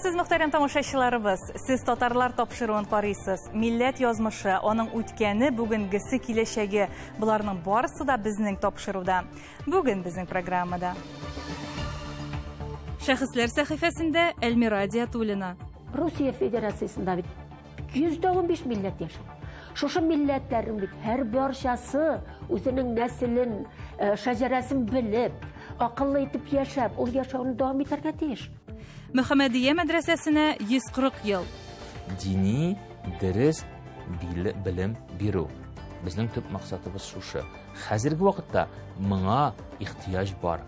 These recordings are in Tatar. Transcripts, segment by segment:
Исәнмесез, мөхтәрәм тамашачыларыбыз. Сез татарлар тапшыруын карыйсыз. Милләт язмышы, аның үткәне, бүгенгесе, киләчәге. Боларның барысы да безнең тапшыруда. Бүген безнең программада. Шәхесләр сәхифәсендә Әлмира Диатуллина. Русия Федерациясендә бит 115 милләт яши. Шушы милләтләрнең бит һәр барчасы үзенең нәселен, шәҗәрәсен белеп, акыллы итеп яшәп, ул яшәүне дәвам итәргә тиеш. Мөхәммәдия мәдрәсәсенә 140 ел. Дини дөрес белем бирү. Безнең төп максатыбыз шушы. Хәзерге вакытта моңа ихтыяҗ бар.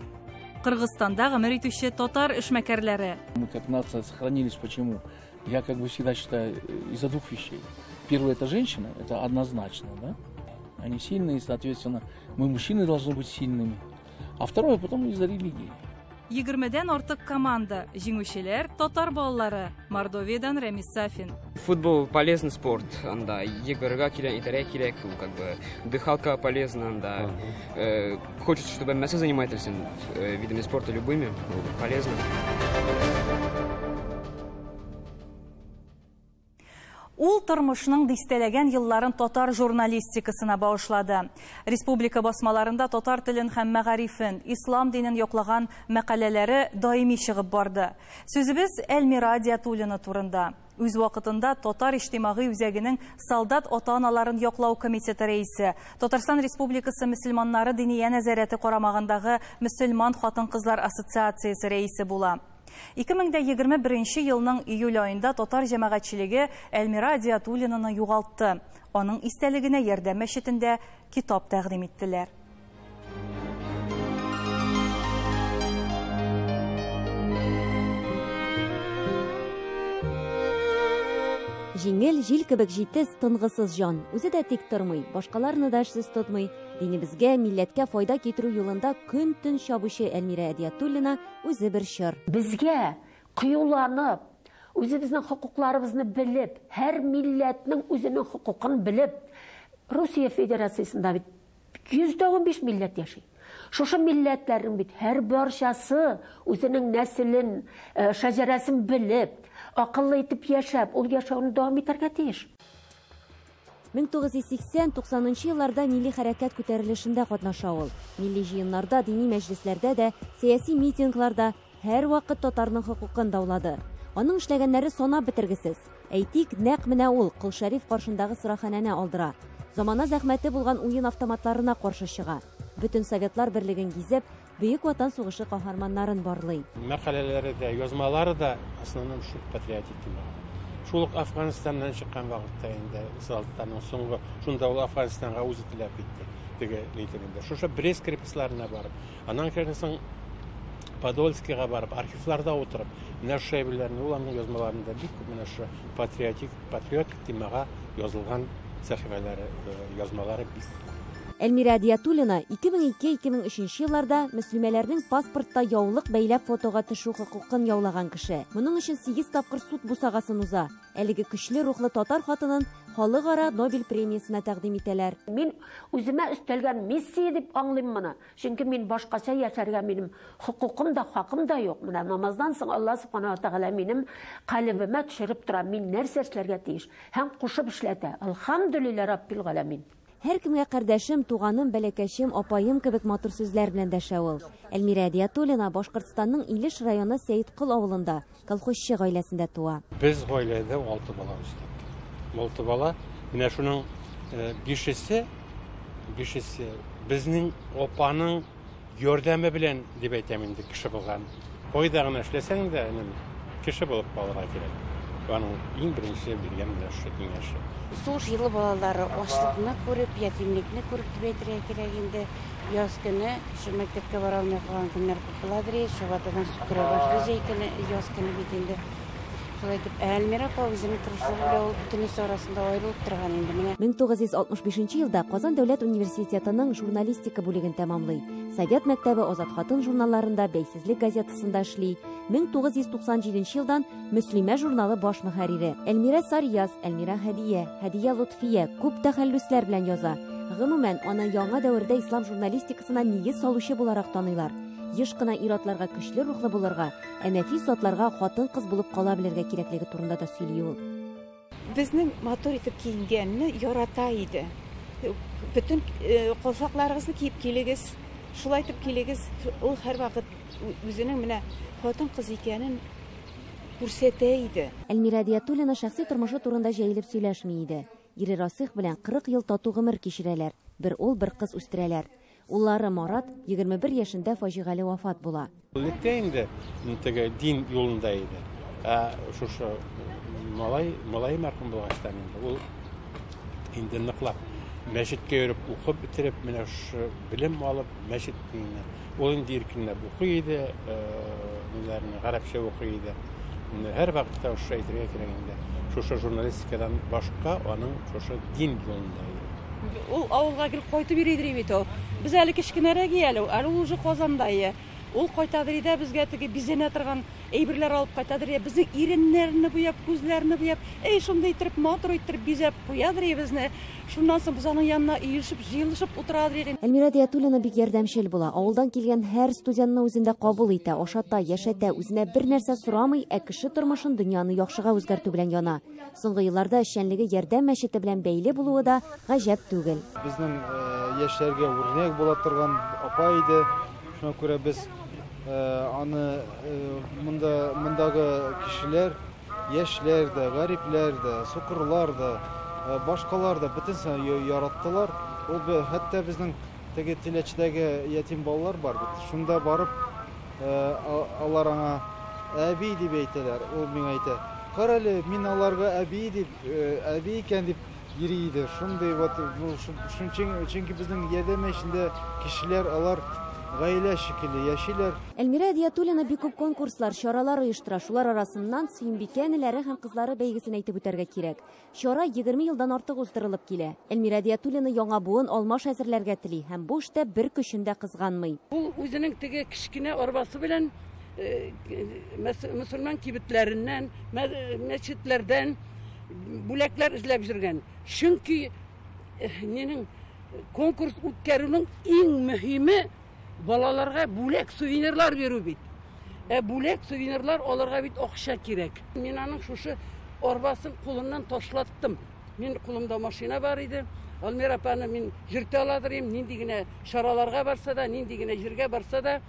Кыргызстанда гомер итүче татар эшмәкәрләре. Мы как нация сохранились. Почему? Я как бы всегда считаю из-за двух вещей. Первое – это женщина, это однозначно, да? Они сильные, соответственно, мы, мужчины, должны быть сильными. А второе, потом из-за религии. 20-дән артык команда. Җиңүчеләр татар балалары. Мордовиядан Рәмис Сафин. Футбол полезный спорт, анда йөгерергә кирәк, итәргә кирәк, как бы дыхалка полезна, анда. Хочется, чтобы мясо занимались видами спорта любыми, полезно. Ул тормышның дистәләгән елларын татар журналистикасына багышлады. Республика басмаларында татар телен һәм мәгарифен, ислам динен яклаган мәкаләләре даими чыгып барды. Сүзебез Әлмира Диатуллина турында. Үз вакытында Татар иҗтимагый үзәгенең солдат ата-аналарын яклау комитеты рәисе, Татарстан Республикасы мөселманнары диния нәзарәте карамагындагы мөселман хатын-кызлар ассоциациясе рәисе була. 2021 елның июль аенда татар җәмәгатьчелеге Әлмира Диатуллинаны югалтты. Аның истәлегенә Ярдәм мәчетендә китап тәкъдим иттеләр. Җиңел, җил кебек җитез, тынгысыз җан. Үзе дә тик тормый, башкаларны да эшсез тотмый. Динебезгә, милләткә файда китерү юлында көн-төн чабучы Әлмира Әдиятуллина үзе бер чор. Безгә кыюланып, үзебезнең хокукларыбызны белеп, һәр милләтнең үзенең хокукын белеп, Русия Федерациясендә бит 115 милләт яши. Шушы милләтләрнең бит һәр барчасы үзенең нәселен, шәҗәрәсен белеп, акыллы итеп яшәп, ул яшәүне дәвам итәргә тиеш. 1980-90 елларда милли хәрәкәт күтәрелешендә катнаша ул. Милли җыеннарда, дини мәҗлесләрдә дә, сәяси митингларда һәр вакыт татарның хокукын даулады. Аның эшләгәннәре санап бетергесез. Әйтик, нәкъ менә ул Кол Шәриф каршындагы сыраханәне алдыра. Замана зәхмәте булган уен автоматларына каршы чыга. Бөтен Советлар берлеген гизеп, Бөек Ватан сугышы каһарманнарын барлый. Мәкаләләре дә, язмалары да основном шул патриотик тема. Шул ук Афганистаннан чыккан вакытта инде солдатларның соңгы, шунда ул Афганистанга үзе теләп китте, теге лейтенант. Шушы Брест крепостьларына барып, аннан соң Подольскига барып, архивларда утырып, менә шушы әйберләрне ул аның язмаларында бик күп менә шушы патриотик темага язылган сәхифәләре, язмалары бик күп. Әлмира Диатуллина 2002-2003 елларда мөслимәләрнең паспортта яулык бәйләп фотога төшү хокукын яулаган кеше. Моның өчен 8 тапкыр суд бусагасын уза. Әлеге көчле рухлы татар хатынын халыкара Нобель премиясенә тәкъдим итәләр. Мин үземә өстәлгән миссия дип аңлыйм моны. Чөнки мин башкача яшәргә минем хокукым да, хакым да юк. Менә намаздан соң Алла субхана ва тәгалә минем калебемә төшереп тора. Мин нәрсә эшләргә тиеш? Һәм кушып эшләтә. Әлхәмдүлилләһ раббил галәмин. Һәркемгә кардәшем, туганым, бәләкәчем, апаем кебек матур сүзләр белән дәшә ул. Әлмира Диатуллина Башкортстанның Илеш районы Сәеткол авылында колхозчы гаиләсендә туа. Без гаиләдә 6 бала үстек. 6 бала, менә шуның бишесе безнең апаның ярдәме белән дип әйтәм инде кеше булган. Кайда гына эшләсәң дә, энем, кеше булып калырга кирәк. Аның иң беренче биргән менә шушы киңәше. Сугыш елы балалары ачлыкны күреп, ятимлекне күреп дип әйтергә кирәк инде. Яз көне шу мәктәпкә бара алмый калган көннәр күп буладыр, чабатадан су керә башлый җәй көне, яз көне бит инде. Шулай итеп, Әлмира апа үзенең тырышлыгы белән ул бөтенесе арасында аерылып торган инде менә. 1965 елда Казан дәүләт университетының журналистика бүлеген тәмамлый. Совет мәктәбе Азат хатын журналларында, Бәйсезлек газетасында эшли. 1997 елдан Мөслимә журналы баш мөхәррире. Әлмирә Сарьяз, Әлмирә Һәдия, Һәдия Лотфия күп тәхәллүсләр белән яза. Гомумән, аны яңа дәвердә ислам журналистикасына нигез салучы буларак таныйлар. Еш кына ир-атларга көчле рухлы булырга, ә нәфис затларга хатын-кыз булып кала белергә кирәклеге турында да сөйли ул. Безнең матур итеп киенгәнне ярата иде. Бөтен калфакларыгызны киеп килегез, шулай итеп килегез. Ул һәрвакыт үзенең менә хатын-кыз икәнен күрсәтә иде. Әлмирә Әдиятуллина шәхси тормышы турында җәелеп сөйләшми иде. Ире Расих белән 40 ел тату гомер кичерәләр. Бер ул, бер кыз үстерәләр. Уллары Марат 21 яшендә фаҗигале вафат була. Электә инде теге дин юлында иде. Ә шушы малай мәрхүм булгачтан инде ул инде ныклап мәчеткә йөреп укып бетереп, менә шушы белем алып мәчет диненә. Ул инде иркенләп укый иде, ниләрне гарәпчә укый иде. Һәр вакытта шушы әйтергә кирәк инде. Шушы журналистикадан башка аның шушы дин юлында иде. Ул авылга килеп кайтып йөри иде бит ул. Без әле кечкенәрәк әле, әле ул уже Казанда иде. Ул кайтадыр иде, безгә теге бизәнә торган әйберләр алып кайтадыр иде. Безнең иреннәрне буяп, күзләрне буяп, әй шундый итеп, матур итеп бизәп куядыр иде безне. Шуннан соң без аның янына өелешеп, җыелышып утырадыр идек. Әлмирә Әдиятуллина бик ярдәмчел була. Авылдан килгән һәр студентны үзендә кабул итә, ашата, яшәтә, үзенә бер нәрсә сорамый, ә кеше тормышын, дөньяны яхшыга үзгәртү белән яна. Соңгы елларда эшчәнлеге ярдәм мәчете белән бәйле булуы да гаҗәп түгел. Безнең яшьләргә үрнәк була торган апа иде. Шуңа күрә без аны мондагы кешеләр, яшьләр дә, гарипләр дә, сукырлар да, башкалар да бөтенсен яраттылар. Ул хәтта безнең теге Теләчедәге ятим балалар бар бит. Шунда барып, алар аңа әби дип әйтәләр. Ул миңа әйтә: "Кара әле, мин аларга әби дип, әби икән дип йөри иде." Шундый вот, чөнки безнең ярдәм эчендә кешеләр алар гаилә шикелле яшиләр. Әлмирә Әдиятуллина бик күп конкурслар, чаралар оештыра. Шулар арасыннан Сөембикә энеләре һәм кызлары бәйгесен әйтеп үтәргә кирәк. Чара 20 елдан артык уздырылып килә. Әлмирә Әдиятуллина яңа буын алмаш әзерләргә тели һәм бу эштә бер көчен дә кызганмый. Ул үзенең теге кечкенә арбасы белән мөселман кибетләреннән, мәчетләрдән бүләкләр эзләп йөргән. Чөнки нинең конкурс үткәрүнең иң мөһиме балаларга бүләк, сувенирлар бирү бит. Ә бүләк, сувенирлар аларга бит акча кирәк. Мин аның шушы арбасын кулыннан ташлаттым. Мин кулымда машина бар иде. Алмира апаны мин йөртә аладыр идем, нинди генә чараларга барса да, нинди генә җиргә барса да.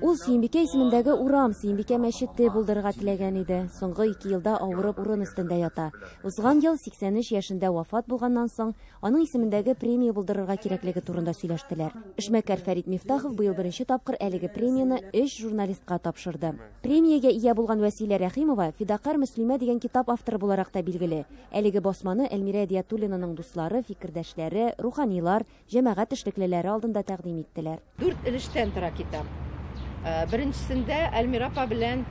Ул Сөембикә исемендәге урам, Сөембикә мәчете булдырырга теләгән иде. Соңгы 2 елда авырып урын өстендә ята. Узган ел 83 яшендә вафат булганнан соң, аның исемендәге премия булдырырга кирәклеге турында сөйләштеләр. Эшмәкәр Фәрит Мифтахов быел беренче тапкыр әлеге премияне 3 журналистка тапшырды. Премиягә ия булган Вәсилә Рәхимова Фидакар Мөслимә дигән китап авторы буларак та билгеле. Әлеге басманы Әлмирә Әдиятуллинаның дуслары, фикердәшләре, руханилар, җәмәгать эшлеклеләре алдында тәкъдим иттеләр. 4 өлештән тора китап. Беренчесендә Әлмирә апа белән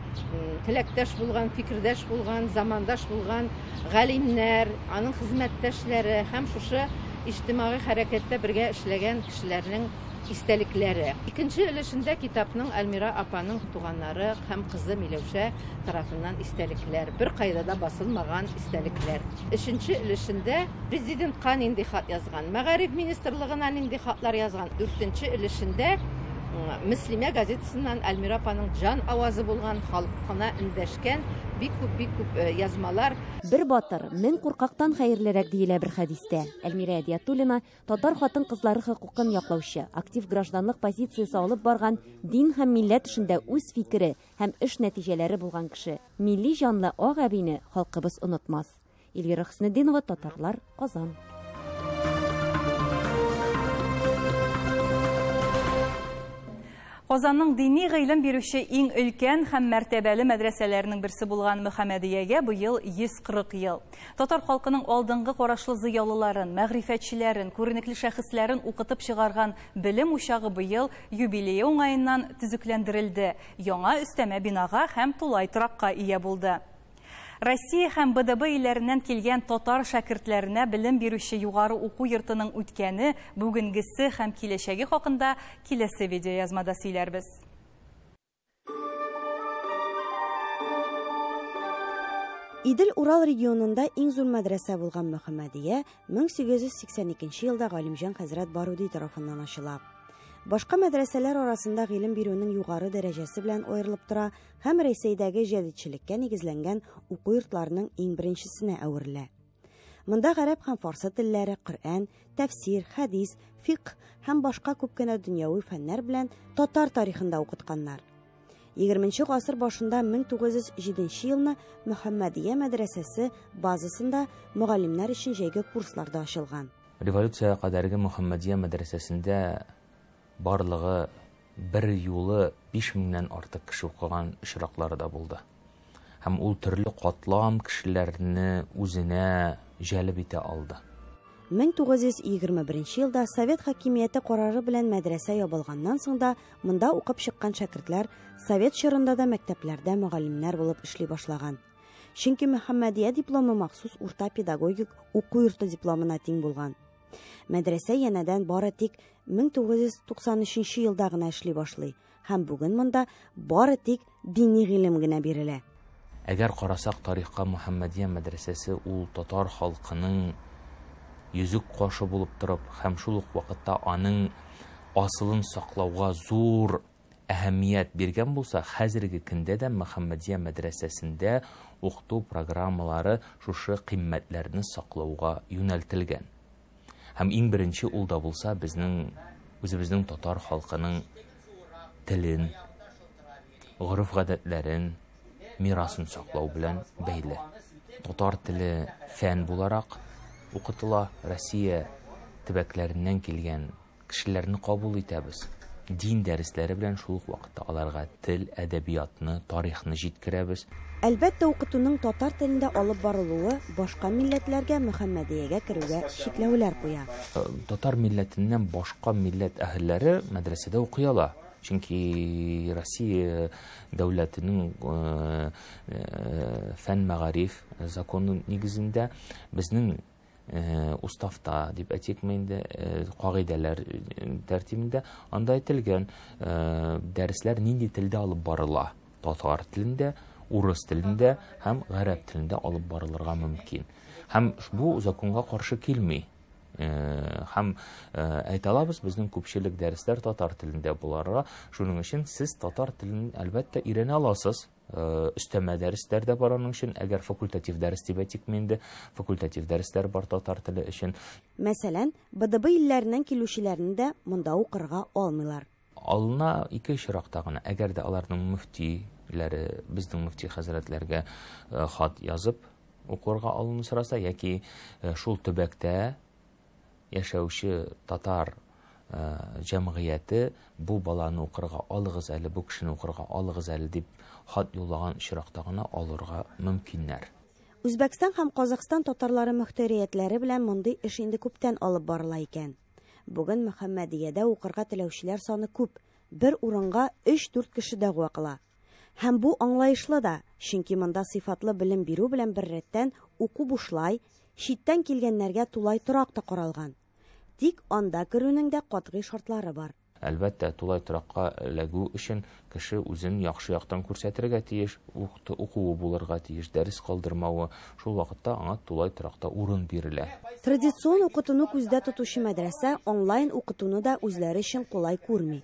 теләктәш булган, фикердәш булган, замандаш булган галимнәр, аның хезмәттәшләре һәм шушы иҗтимагый хәрәкәттә бергә эшләгән кешеләрнең истәлекләре. Икенче өлешендә китапның Әлмирә апаның туганнары һәм кызы Миләүшә тарафыннан истәлекләр, бер кайда да басылмаган истәлекләр. Өченче өлешендә президентка нинди хат язган, мәгариф министрлыгына нинди хатлар язган. Дүртенче өлешендә Мөслимә газетасыннан Әлмирә апаның җан авазы булган, халкына эндәшкән бик күп, бик күп язмалар. Бер батыр, мең куркактан хәерлерәк диелә бер хәдистә. Әлмирә Әдиятуллина татар хатын-кызлары хокукын яклаучы, актив гражданлык позициясе алып барган, дин һәм милләт эшендә үз фикере һәм эш нәтиҗәләре булган кеше. Милли җанлы ак әбине халкыбыз онытмас. Эльвира Хөснетдинова, Татарлар, Казан. Казанның дини гыйлем бирүче иң өлкән һәм мәртәбәле мәдрәсәләренең берсе булган Мөхәммәдиягә быел 140 ел. Татар халкының алдынгы карашлы зыялыларын, мәгърифәтчеләрен, күренекле шәхесләрен укытып чыгарган белем учагы быел юбилее уңаеннан төзекләндерелде. Яңа өстәмә бинага һәм тулай торакка ия булды. Россия һәм БДБ илләреннән килгән татар шәкертләренә белем бирүче югары уку йортының үткәне, бүгенгесе һәм киләчәге хакында киләсе видеоязмада сөйләрбез. Идел-Урал регионында иң зур мәдрәсә булган Мөхәммәдия 1882 елда Галимҗан хәзрәт Баруди тарафыннан ачыла. Башка мәдрәсәләр арасында гыйлем бирүнең югары дәрәҗәсе белән аерылып тора һәм Рәсәйдәге җәдитчелеккә нигезләнгән уку йортларының иң беренчесенә әверелә. Монда гарәп һәм фарсы телләре, Коръән, тәфсир, хәдис, фикһ һәм башка күп кенә дөньяви фәннәр белән татар тарихын да укытканнар. 20 гасыр башында 1907 елны Мөхәммәдия мәдрәсәсе базасында мөгаллимнәр өчен җәйге курслар да ачылган. Революциягә кадәрге Мөхәммәдия мәдрәсәсендә барлыгы бер юлы 5 меңнән артык кеше укыган очраклары да булды. Һәм ул төрле катлам кешеләрне үзенә җәлеп итә алды. 1921 елда Совет хакимияте карары белән мәдрәсә ябылганнан соң да монда укып чыккан шәкертләр Совет чорында да мәктәпләрдә мөгаллимнәр булып эшли башлаган. Чөнки Мөхәммәдия дипломы махсус урта педагогик уку йорты дипломына тиң булган. Мәдрәсә янәдән бары тик 1993 елда гына эшли башлый һәм бүген монда бары тик дини гыйлем генә бирелә. Әгәр карасак тарихка, Мөхәммәдия мәдрәсәсе ул татар халкының йөзек кашы булып торып һәм шул ук вакытта аның асылын саклауга зур әһәмият биргән булса, хәзерге көндә дә Мөхәммәдия мәдрәсәсендә укыту программалары шушы кыйммәтләрне саклауга юнәлтелгән. Һәм иң беренче ул да булса безнең үзебезнең татар халкының телен, гореф-гадәтләрен, мирасын саклау белән бәйле. Татар теле фән буларак укытыла. Россия төбәкләреннән килгән кешеләрне кабул итәбез. Дин дәресләре белән шул ук вакытта аларга тел, әдәбиятны, тарихны җиткерәбез. Әлбәттә, укытуның татар телендә алып барылуы башка милләтләргә Мөхәммәдиягә керүгә чикләүләр куя. Татар милләтеннән башка милләт әһелләре мәдрәсәдә укый ала. Чөнки Россия дәүләтенең фән мәгариф законы нигезендә безнең уставта дип әйтикме инде, кагыйдәләр тәртибендә анда әйтелгән, дәресләр нинди телдә алып барыла? Татар телендә, урыс телендә һәм гарәп телендә алып барылырга мөмкин. Һәм бу законга каршы килми. Һәм әйтә алабыз, безнең күпчелек дәресләр татар телендә буларга. Шуның өчен сез татар телен әлбәттә өйрәнә аласыз. Өстәмә дәресләр дә бар аның өчен, әгәр факультатив дәрес дип әйтикме инде, факультатив дәресләр бар татар теле өчен. Мәсәлән, БДБ илләреннән килүчеләрне дә монда укырга алмыйлар. Алына ике очракта гына, әгәр дә аларның мөфтиләре, безнең мөфти хәзрәтләргә хат язып укырга алуны сораса, яки шул төбәктә яшәүче татар җәмгыяте бу баланы укырга алыгыз әле, бу кешене укырга алыгыз әле дип хат юллаган очракта гына алырга мөмкиннәр. Үзбәкстан һәм Казахстан татарлары мөхтәриятләре белән мондый эш инде күптән алып барыла икән. Бүген Мөхәммәдиядә укырга теләүчеләр саны күп, бер урынга 3-4 кеше дәгъва кыла. Һәм бу аңлаешлы да, чөнки монда сыйфатлы белем бирү белән беррәттән уку бушлай, читтән килгәннәргә тулай торак та каралган. Тик анда керүнең дә катгый шартлары бар. Әлбәттә, тулай торакка эләгү өчен кеше үзен яхшы яктан күрсәтергә тиеш, укуы булырга тиеш, дәрес калдырмавы. Шул вакытта аңа тулай торакта урын бирелә. Традицион укытуны күздә тотучы мәдрәсә онлайн укытуны да үзләре өчен кулай күрми.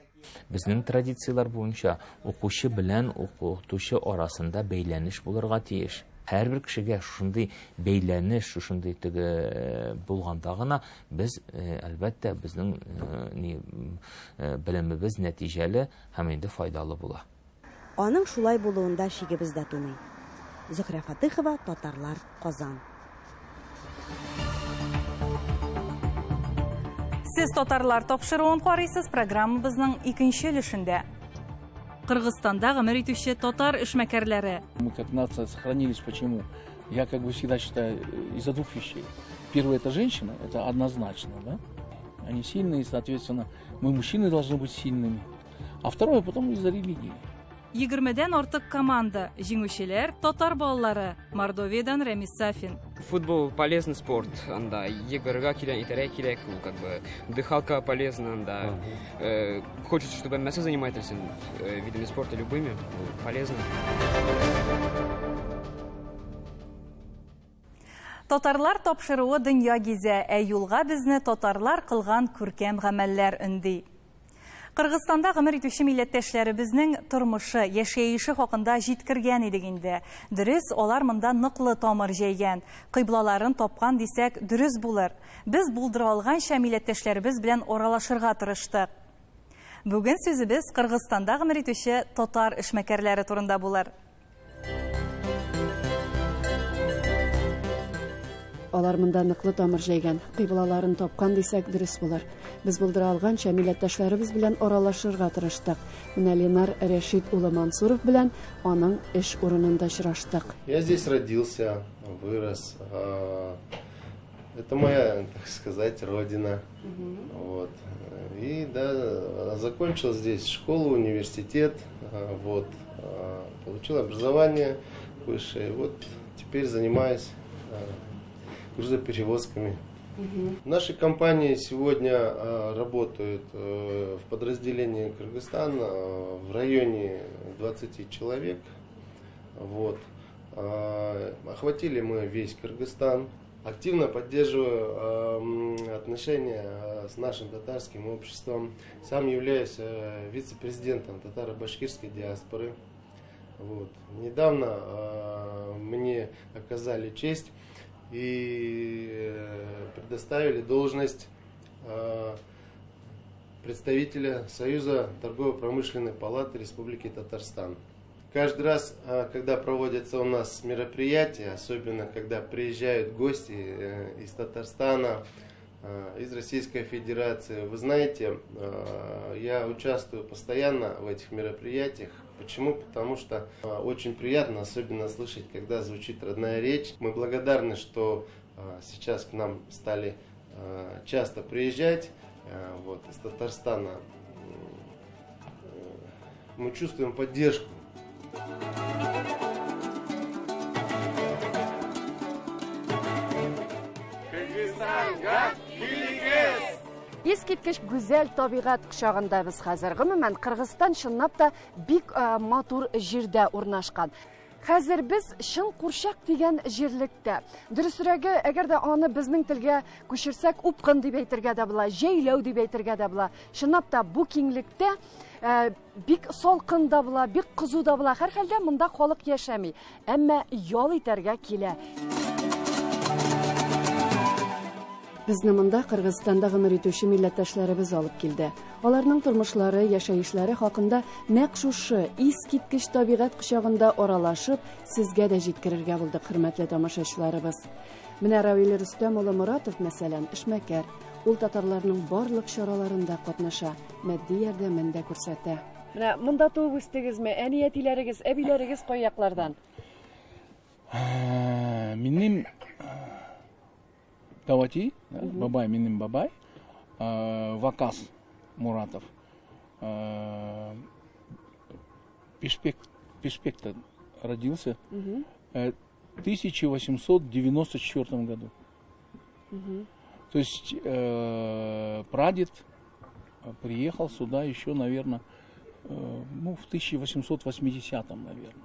Безнең традицияләр буенча укучы белән укытучы арасында бәйләнеш булырга тиеш. Һәрбер кешегә шушындый бәйләнеш, шушындый теге булганда гына без, әлбәттә, безнең белемебез нәтиҗәле һәм инде файдалы була. Аның шулай булуында шигебез дә тумый. Зөһрә Фатыхова, Татарлар, Казан. Сез Татарлар тапшыруын карыйсыз, программабызның икенче өлешендә. Кыргызстанда гомер итүче татар эшмәкәрләре. Мы как нация сохранились. Почему? Я как бы всегда считаю, из-за двух вещей. Первое — это женщина, это однозначно, да? Они сильные, соответственно, мы, мужчины, должны быть сильными. А второе, потом из-за религии. Егермедән артык команда, җиңүчеләр татар балалары. Мордовиядан Рәмис Сафин. Футбол полезный спорт, анда йөгерергә кирәк, итәргә кирәк, ул как бы дыхалка полезна, анда. Хочется, чтобы мясо занимались видами спорта любыми, полезно. Татарлар тапшыруы дөнья гизә, ә юлга безне татарлар кылган күркәм гамәлләр өнди. Кыргызстанда гомер итүче милләттәшләребезнең тормышы, яшәеше хакында җиткергән идек инде. Дөрес, алар монда ныклы тамыр җәйгән. Кыйблаларын тапкан дисәк, дөрес булыр. Без булдыра алганча милләттәшләребез белән аралашырга тырыштык. Бүген сүзебез Кыргызстанда гомер итүче татар эшмәкәрләре турында булыр. Алар монда ныклы тамыр җәйгән, кыйблаларын тапкан дисәк, дөрес булыр. Без булдыра алганча милләттәшләребез белән аралашырга тырыштык. Менә Ленар Рәшит улы Мансуров белән аның эш урынында очраштык. Я здесь родился, вырос. Это моя, так сказать, родина. Вот. И да, закончил здесь школу, университет, вот, получил образование высшее. Вот теперь занимаюсь грузоперевозками. В нашей компании сегодня работают в подразделении Кыргызстан в районе 20 человек. Вот. Охватили мы весь Кыргызстан. Активно поддерживаю отношения с нашим татарским обществом. Сам являюсь вице-президентом татаро-башкирской диаспоры. Вот. Недавно мне оказали честь и предоставили должность представителя Союза торгово-промышленной палаты Республики Татарстан. Каждый раз, когда проводятся у нас мероприятия, особенно когда приезжают гости из Татарстана, из Российской Федерации, вы знаете, я участвую постоянно в этих мероприятиях. Почему? Потому что очень приятно, особенно слышать, когда звучит родная речь. Мы благодарны, что сейчас к нам стали часто приезжать, вот, из Татарстана. Мы чувствуем поддержку. Искиткеч гүзәл табигать кочагында без хәзер. Гомумән, Кыргызстан чынлап та бик матур җирдә урнашкан. Хәзер без чын курчак дигән җирлектә. Дөресрәге, әгәр дә аны безнең телгә күчерсәк, упкын дип әйтергә дә була, җәйләү дип әйтергә дә була. Чынлап та бу киңлектә бик салкын да була, бик кызу да була. Һәрхәлдә монда халык яшәми, әмма ял итәргә килә. Безне монда Кыргызстанда гомер итүче милләттәшләребез алып килде. Аларның тормышлары, яшәешләре хакында нәкъ шушы искиткеч табигать кочагында аралашып, сезгә дә җиткерергә булдык, хөрмәтле тамашачыларыбыз. Менә Равил Рөстәм улы Моратов, мәсәлән, эшмәкәр. Ул татарларның барлык чараларында катнаша, матди ярдәмен дә күрсәтә. Менә монда туып үстегезме? Әни-әтиләрегез, әбиләрегез кай яклардан? Минем Давати, бабай, минем бабай, Вакас Муратов, Пишпекта родился в 1894 году. То есть прадед приехал сюда еще, наверное, ну, в 1880-м, наверное.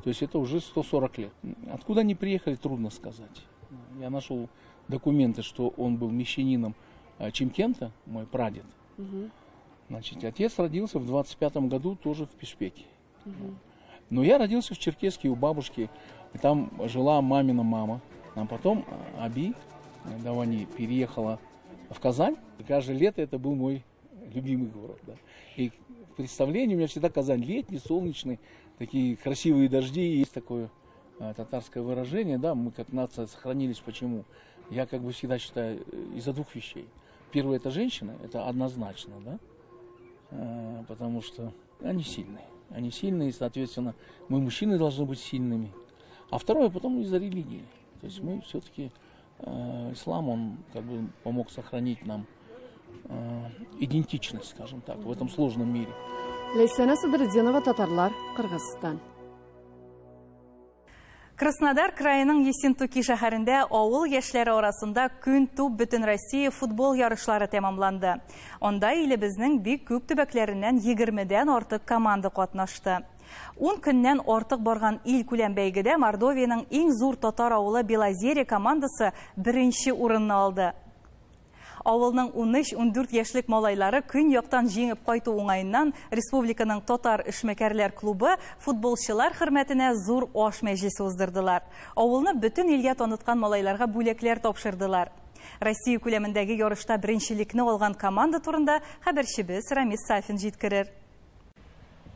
То есть это уже 140 лет. Откуда они приехали, трудно сказать. Я нашел документы, что он был мещанином Чимкента, мой прадед. Значит, отец родился в 25-м году тоже в Пишпеке. Но я родился в Черкесске у бабушки. И там жила мамина мама. А потом Аби Давани переехала в Казань. Каждое лето это был мой любимый город. Да. И в представлении у меня всегда Казань летний, солнечный, такие красивые дожди. Есть такое татарское выражение, да, мы как нация сохранились. Почему? Я как бы всегда считаю из-за двух вещей. Первое — это женщина, это однозначно, да, потому что они сильные. Они сильные, и, соответственно, мы, мужчины, должны быть сильными. А второе, потом из-за религии. То есть мы все-таки, ислам, он как бы помог сохранить нам идентичность, скажем так, в этом сложном мире. Ләйсәнә Садретдинова, татарлар, Кыргызстан. Краснодар краеның Ессентуки шәһәрендә авыл яшьләре арасында көн туп бөтен Россия футбол ярышлары тәмамланды. Анда илебезнең бик күп төбәкләреннән 20-дән артык команда катнашты. 10 көннән артык барган ил күләм бәйгедә Мордовиянең иң зур татар авылы Белозерье командасы беренче урынны алды. Авылның 13-14 яшьлек малайлары көньяктан җиңеп кайту уңаеннан республиканың татар эшмәкәрләр клубы футболчылар хөрмәтенә зур аш мәҗлесе уздырдылар. Авылны бөтен илгә таныткан малайларга бүләкләр тапшырдылар. Россия күләмендәге ярышта беренчелекне алган команда турында хәбәрчебез Рамис Сафин җиткерер.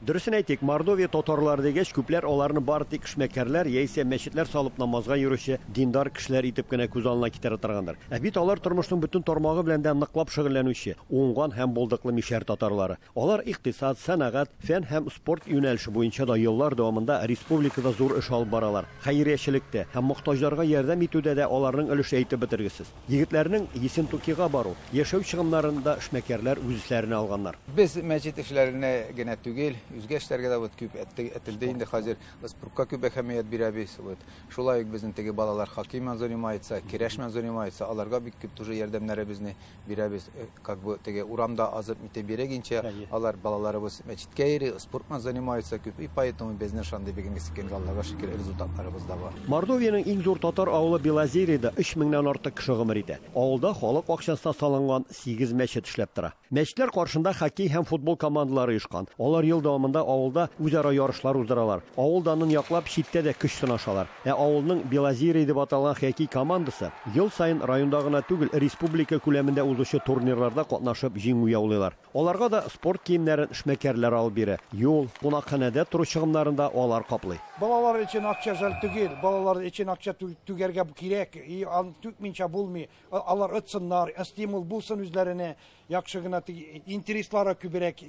Дөресен әйтик, Мордовия татарлары дигәч, күпләр аларны бары тик эшмәкәрләр яисә мәчетләр салып намазга йөрүче диндар кешеләр итеп кенә күз алдына китерә торгандыр. Ә бит алар тормышның бөтен тармагы белән дә ныклап шөгыльләнүче, уңган һәм булдыклы мишәр татарлары. Алар икътисад, сәнәгать, фән һәм спорт юнәлеше буенча да еллар дәвамында республикада зур эш алып баралар. Хәйриячелектә һәм мохтаҗларга ярдәм итүдә дә аларның өлеше әйтеп бетергесез. Егетләрнең Ессентукига бару, яшәү чыгымнарын да эшмәкәрләр үз өсләренә алганнар. Без мәчет эшләренә генә түгел, үзгә эшләргә дә вот күп әтелде инде хәзер спортка күп әһәмият бирәбез. Вот. Шулай ук безнең теге балалар хоккей белән занимается, көрәш белән занимается, аларга бик күп тоже ярдәмнәребезне бирәбез. Как бы теге урамда азып итеп биргәнчә, алар балаларыбыз мәчеткә йөри, спорт белән занимается күп. И поэтому безнең шундый бүгенге көнгә Аллага шөкер результатларыбыз да бар. Мордовиянең иң зур татар авылы Белозерьеда 3000-нән артык кеше гомер итә. Авылда халык акчасына салынган 8 мәчет эшләп тора. Мәчетләр каршында хоккей һәм футбол командалары оешкан. Алар ел дәвамында авылда үзара ярышлар уздыралар. Авыл данын яклап читтә дә көч сынашалар. Ә авылның Белозерье дип аталган хоккей командасы ел саен районда гына түгел, республика күләмендә узучы турнирларда катнашып җиңү яулыйлар. Аларга да спорт киемнәрен эшмәкәрләр алып бирә. Юл, кунакханәдә тору чыгымнарын да алар каплый. Балалар өчен акча жәл түгел, балалар өчен акча түгәргә кирәк, и аны түкмичә булмый. Алар отсыннар, стимул булсын үзләренә, яхшы гына интереслары күбрәк,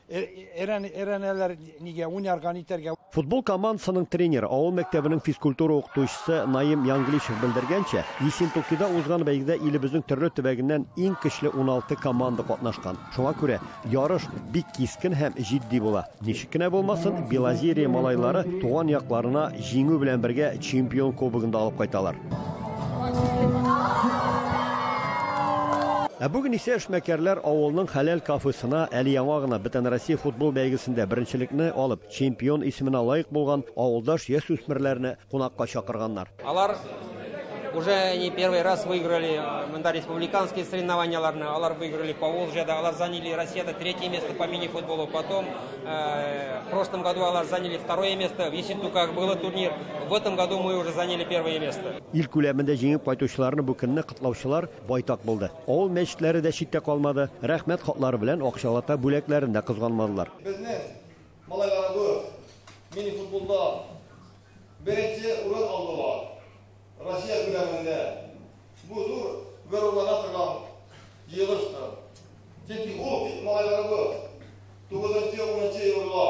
эрәнәләр нигә уйнарга, нитәргә. Футбол командасының тренеры, авыл мәктәбенең физкультура укытучысы Наим Янглишев белдергәнчә, Ессентукида узган бәйгедә илебезнең төрле төбәгеннән иң көчле 16 команда катнашкан. Шуңа күрә ярыш бик кискен һәм җитди була. Ничек кенә булмасын, Белозерье малайлары туган якларына җиңү белән бергә чемпион кубогын да алып кайталар. Ә бүген исә эшмәкәрләр авылның хәләл кафесына әле яңа гына Бөтенроссия футбол бәйгесендә беренчелекне алып, чемпион исеменә лаек булган авылдаш яшүсмерләрне кунакка чакырганнар. Алар уже не первый раз выиграли монда республиканские соревнования, алар выиграли по Волжье, алар заняли Россияда третье место по мини-футболу, потом в прошлом году алар заняли второе место, в Ессентуках был турнир, в этом году мы уже заняли первое место. Ил күләмендә җиңеп кайтучыларны бу көнне котлаучылар байтак булды. Авыл мәчетләре дә читтә калмады, рәхмәт хатлары белән акчалата бүләкләрен дә кызганмадылар. Безнең малайларыбыз мини-футболда беренче урын алдылар. Россия күләмендә бу зур горурлана торган җыелыштыр. Чөнки ул малайларыбыз 9-10 елга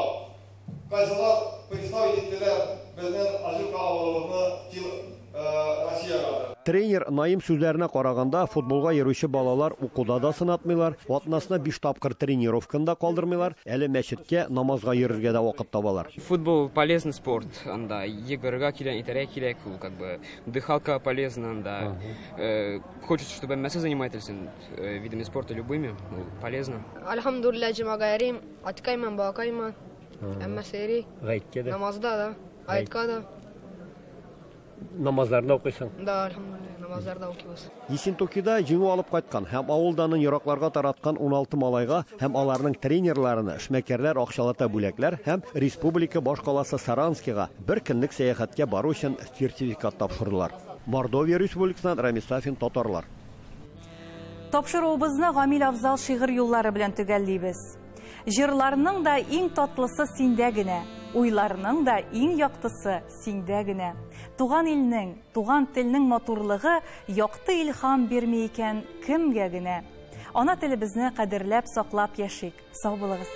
кайсылар представить иттеләр безнең Азюрка авылыбызны Россиягә. Тренер Наим сүзләренә караганда, футболга йөрүче балалар укуда да сынатмыйлар, атнасына 5 тапкыр тренировканы да калдырмыйлар, әле мәчеткә намазга йөрергә дә вакыт табалар. Футбол полезный спорт, анда йөгерергә кирәк, итәргә кирәк, ул как бы дыхалка полезна, анда хочется, чтобы һәммәсе занимались видами спорта любыми, полезно. Альхамдулилла, җомага йөрим, аткайман, балакайман, әммәсе йөри. Гаеткә дә. Намазда да, гаеткә дә. Намазларны укыйсың? Да, альхамдулилла, намазларда укыйбыз. Ессентукида җиңү алып кайткан һәм авыл данын еракларга тараткан 16 малайга һәм аларның тренерларына эшмәкәрләр акчалата бүләкләр һәм республика башкаласы Саранскига бер көнлек сәяхәткә бару өчен сертификат тапшырдылар. Мордовия Республикасыннан Рамис Сафин, Татарлар. Тапшыруыбызны Гамил Афзал шигырь юллары белән төгәллибез. Җырларның да иң татлысы синдә генә, уйларның да иң яктысы синдә генә. Туган илнең, туган телнең матурлыгы якты илһам бирми икән кемгә генә. Ана телебезне кадерләп саклап яшик. Сау булыгыз.